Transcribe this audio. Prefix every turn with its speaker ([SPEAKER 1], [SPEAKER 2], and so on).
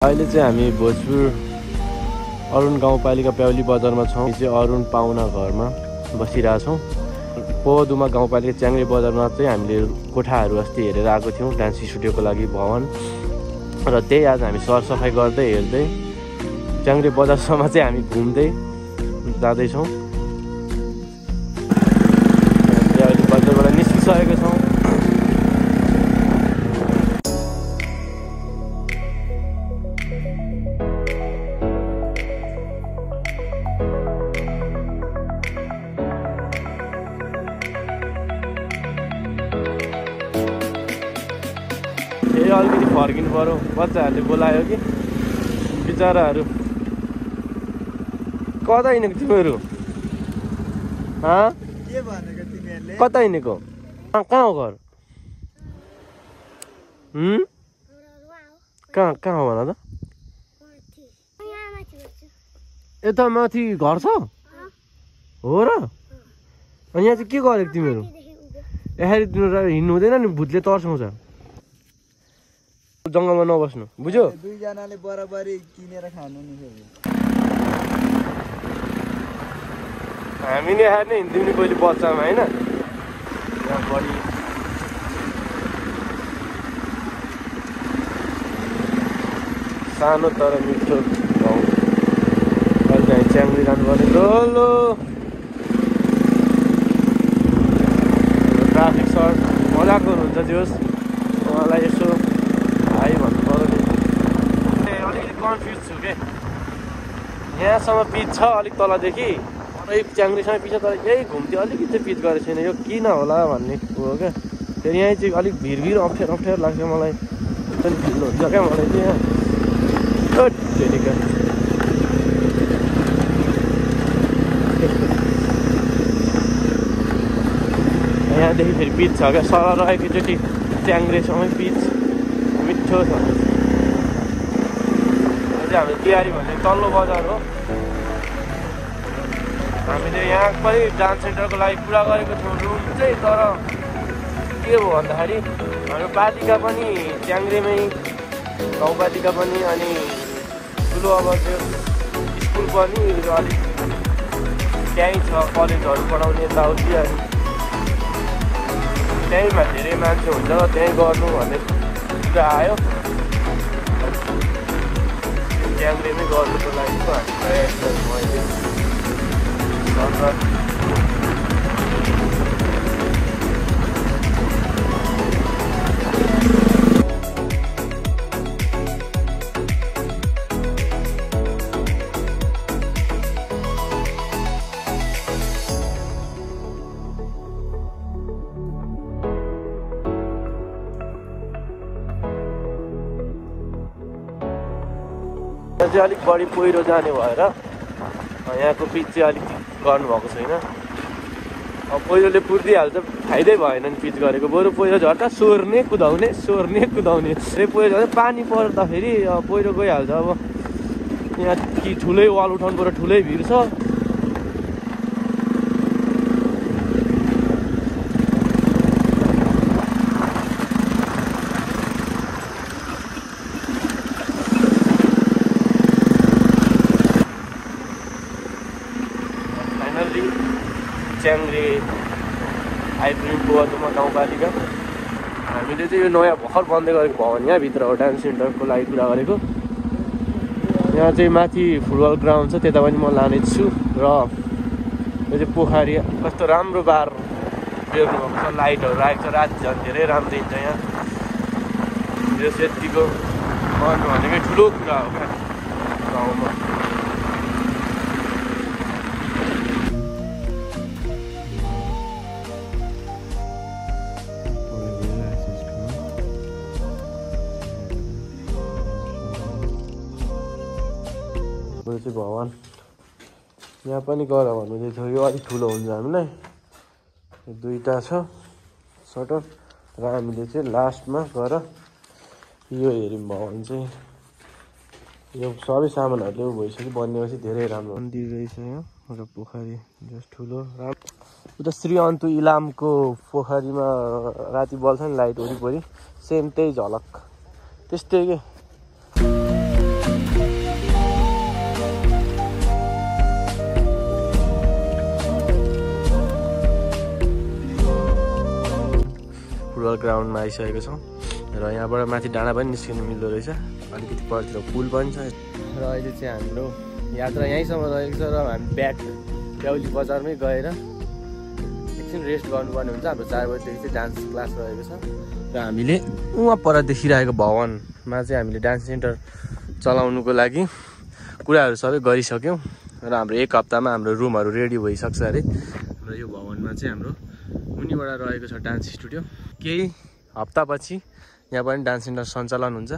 [SPEAKER 1] अहिले चाहिँ हामी भोजपुर अरुण गाउँपालिका प्याउली बजारमा छौँ। चाहिँ अरुण पाहुना घरमा बसिरहेछौँ। पोदुमा गाउँपालिका च्याङ्ग्रे बजारमा चाहिँ हामीले कोठाहरू अस्ति हेरेर आएको थियौँ डान्स स्टुडियोको लागि भवन, र त्यही आज हामी सरसफाइ गर्दै हेर्दै च्याङ्ग्रे बजारसम्म चाहिँ हामी घुम्दै जाँदैछौँ। प्याउली बजारबाट निस्किसकेको छौँ। अलिकति फर्किनु पर्यो, बच्चाहरूले बोलायो कि बिचराहरू। कता हिँडेको तिमीहरू? कता हिँडेको? कहाँ हो घर? कहाँ हो भन त? यता माथि घर छ हो र? अनि यहाँ चाहिँ के गरेको तिमीहरू? यसरी तिमीहरू हिँड्नु हुँदैन नि, भुतले तर्साउँछ। जङ्गलमा नबस्नु, बुझ्यो?
[SPEAKER 2] दुईजनाले बराबरी किनेर खानु नि।
[SPEAKER 1] हामी नै खाएर नै हिँड्थ्यौँ नि पहिले बच्चामा, होइन? यहाँ बढी सानो तर मिठो गाउँ। अहिले चाहिँ च्याङ्ग्री जानुपर्ने। लो ट्राफिक सर मजाको हुनुहुन्छ जोस्, उहाँलाई यसो भाइ भन्नु पर्यो नि। अलिकति कन्फ्युज छु के, यहाँसम्म पिच छ अलिक तलदेखि, अलिक च्याङ्ग्रीसँग पिच छ, तर यही घुम्थ्यो अलिकति चाहिँ पिच गरेको छैन। यो किन होला भन्ने हो क्या। फेरि यहीँ चाहिँ अलिक भिर अप्ठ्यारो लाग्छ मलाई। ढिलो हुन्छ क्या मलाई चाहिँ यहाँ। यहाँदेखि फेरि पिच छ क्या, सरर एकैचोटि च्याङ्ग्रेसँगै पिच मिठो छ। हाम्रो तिहारी भन्ने तल्लो बजार हो। हामीले यहाँ पनि डान्स सेन्टरको लागि कुरा गरेको थियौँ रुम चाहिँ, तर के हो भन्दाखेरि हाम्रो पालिका पनि च्याङ्ग्रेमै, गाउँपालिका पनि, अनि ठुलो अब त्यो स्कुल पनि अलिक त्यहीँ छ, कलेजहरू पढाउने यताउति। अनि त्यहीँमा धेरै मान्छे हुन्छ, त्यहीँ गर्नु भन्ने कुरा आयो। च्याङ्ग्रेमै गर्नुको लागि पो हामी प्रयास गर्छौँ अहिले। चाहिँ अलिक बढी पहिरो जाने भएर यहाँको पिच चाहिँ अलिक गर्नुभएको छैन। अब पहिरोले पुरिदिइहाल्छ, फाइदै भएन नि पिच गरेको। बरु पहिरो झर्दा सोर्ने कुदाउने पहिरो झर्दा पानी पर्दाखेरि पहिरो गइहाल्छ। अब यहाँ कि ठुलै वाल उठाउनु पर्यो, ठुलै भिड छ। च्याङ्ग्रे आइपुग्यौँ पोदुमा गाउँपालिका। हामीले चाहिँ यो नयाँ भर्खर बन्दै गरेको भवन यहाँभित्र हो, डान्स सेन्टरको लागि कुरा गरेको। यहाँ चाहिँ माथि फुटबल ग्राउन्ड छ, त्यता पनि म लानेछु। र यो चाहिँ पोखरी, कस्तो राम्रो बार बेर्नु भएको छ, लाइटहरू राखेको छ, राति झन् धेरै राम्रो देखिन्छ यहाँ। यो यतिको गर्नु भनेकै ठुलो कुरा हो क्या गाउँमा। चाहिँ भवन यहाँ पनि गर भन्नु चाहिँ यो अलिक ठुलो हुन्छ हामीलाई। दुईवटा छ सटर, र हामीले चाहिँ लास्टमा गएर यो हेऱ्यौँ भवन चाहिँ। यो सबै सामानहरूले भइसक्यो, बनिएपछि धेरै राम्रो मन्दिर रहेछ यहाँ। र पोखरी जस्ट ठुलो राम्रो। उता श्री अन्तु इलामको पोखरीमा राति बल्छ नि लाइट वरिपरि, सेम त्यही झलक त्यस्तै के। ग्राउन्डमा आइसकेको छौँ र यहाँबाट माथि डाँडा पनि निस्किनु मिल्दो रहेछ अलिकति परतिर पुल पनि छ र अहिले चाहिँ हाम्रो यात्रा यहीँसम्म रहेको छ र हामी ब्याक ब्याउली बजारमै गएर एकछिन रेस्ट गर्नुपर्ने हुन्छ हाम्रो 4 बजीदेखि चाहिँ डान्स क्लास रहेको छ र हामीले उहाँ पर देखिरहेको भवनमा चाहिँ हामीले डान्स सेन्टर चलाउनुको लागि कुराहरू सबै गरिसक्यौँ र हाम्रो 1 हप्तामा हाम्रो रुमहरू रेडी भइसक्छ अरे र यो भवनमा चाहिँ हाम्रो मुनिबाट रहेको छ डान्स स्टुडियो केही हप्तापछि यहाँ पनि डान्स सेन्टर सञ्चालन हुन्छ